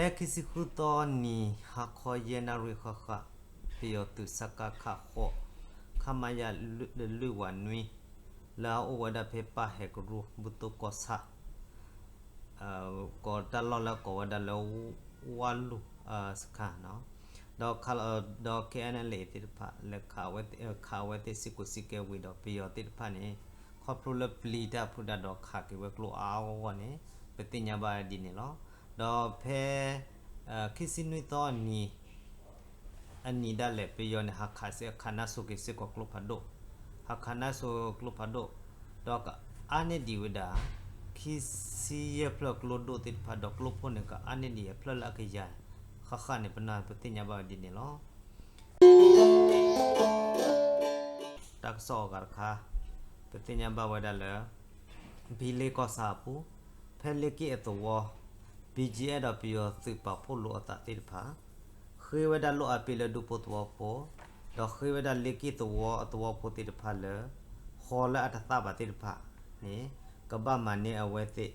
ဖဲခံဆံဃုသီနံၤ ဟါခီယဲၢ်နၣ်ရံၣ်ဃၣ်ဃၣ် ပယီၤသုးစကခ ဃိး ခမရ လွံၢ်ဝးနွံ လၢအအိၣ်ဝဲဒၣ်ဖဲပၢ်ဟဲကရူၢ် ဘူၣ်သိၣ်ကီၢ်ဆၣ် ကိးတၢ်လီၢ်လၢကိးဝဲဒၣ်လၢ ဝၣ်လူၢ်စခါနီၤ, ဒီး ဒီး K N L A သ့ၣ်တဖၣ် လဲၤခးဝဲသ့ၣ် ခးဝဲသ့ၣ်စ့ၢ်ကီးစ့ၢ်ကီးဝံၤဒီး ပယီၤသ့ၣ်တဖၣ်န့ၣ် ခီဖျိလၢပျံၤတၢ်ဖုးတၢ်ဒီးခးက့ၤဝဲကျိအါအါဂီၢ်ဂီၢ်န့ၣ် ပသ့ၣ်ညါဘၣ်ဒ်န့ၣ်လီၤ. ဒီးဖဲ ခံဆံနွံသီအနံၤ အနံၤဒၣ်လဲာ် ပယီၤန့ၣ် ဟးခးစ့ၢ် ခးနါစိၤက့ၤစ့ၢ်ကီးကျိဖးဒိၣ်, ဟးခးနါစိၤကျိဖးဒိၣ်, ဒီးကအါန့ၢ်ဒံးဝဲဒၣ် ခံဆံယဲၢ်ဖျၢၣ်ကျိဒိၣ်သ့ၣ်တဖၣ် ဒီးကျိဖိန့ၣ် ကအါန့ၢ်ဒံးအဖျၢၣ်လၢအကယၤဃၣ်ဃၣ်န့ၣ် ပနၢ်ပသ့ၣ်ညါဘၣ်ဝဲဒ်န့ၣ်လီၤ. တၢ်ကစီၣ်အဂၤတခါ ပသ့ၣ်ညါဘၣ်ဝဲဒၣ်လၢ ဘံလ့ကီၢ်ဆၣ်အပူၤ ဖဲလ့က့ၣ်အသဝီ ဘံကၠံအဲၣ် ဒီးပယီၤသုးပာ်ဖှိၣ်လိာ်အသးသ့ၣ်တဖၣ် ဃ့ဝဲဒၣ်လိၣ်အါပ့ၤလၢဒူဖိသဝီဖိ, ဒီးဃ့ဝဲဒၣ်လ့က့ၣ်သဝီအသဝီဖိသ့ၣ်တဖၣ်လၢ ဃီလၢအတသၣ်ဘၣ်သ့ၣ်တဖၣ်န့ၣ် ကဘၣ်မၤန့ၢ်အဝဲသ့ၣ်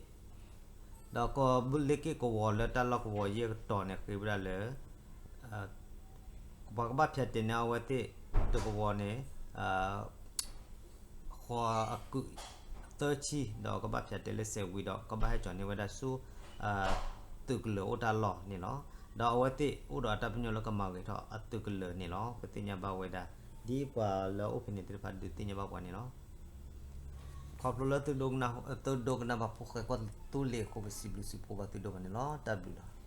ဒီးကီၢ်လ့က့ၣ်ကဝီၤလၢတၢ်လီၢ်ကဝီၤယဲၢ်ကတီၤန့ၣ် ဃ့ဝဲဒၣ်လၢ ပှၤကဘၣ်ဖၠးတဲာ်န့ၢ်အဝဲသ့ၣ်တကဝီၤန့ၣ် ဃီအကုးသၢဆံ ဒီးကဘၣ်ဖၠးတဲာ်လၢစဲးဝံၤဒီး ကဘၣ်ဟဲကၠီၤန့ၢ်ဝဲဒၣ်ဆူ သုးကလၢၤအိၣ်တၢ်လီၢ်န့ၣ်လီၤ. ဒီးအဝဲသ့ၣ်အိၣ်ဒီးအတၢ်ပညိၣ်လၢကမၤဂ့ၤထီၣ်အသုးကလၢၤန့ၣ်လီၤ. ပသ့ၣ်ညါဘၣ်ဝဲဒၣ် ဒ်ပှၤလၢအအိၣ်ဖဲန့ၣ်သ့ၣ်တဖၣ်ဒုးသ့ၣ်ညါဘၣ်ပှၤန့ၣ်လီၤ. ခီဖျိလၢသုဒိကနၣ်ဘၣ်ဖိဃဲကီၢ်သူလ့ၤအဃိ ပစံးဘျုးစံးဖှိၣ်ဘၣ်သုဒိၣ်မးန့ၣ်လီၤ. တၢ်ဘျုးလီၤ.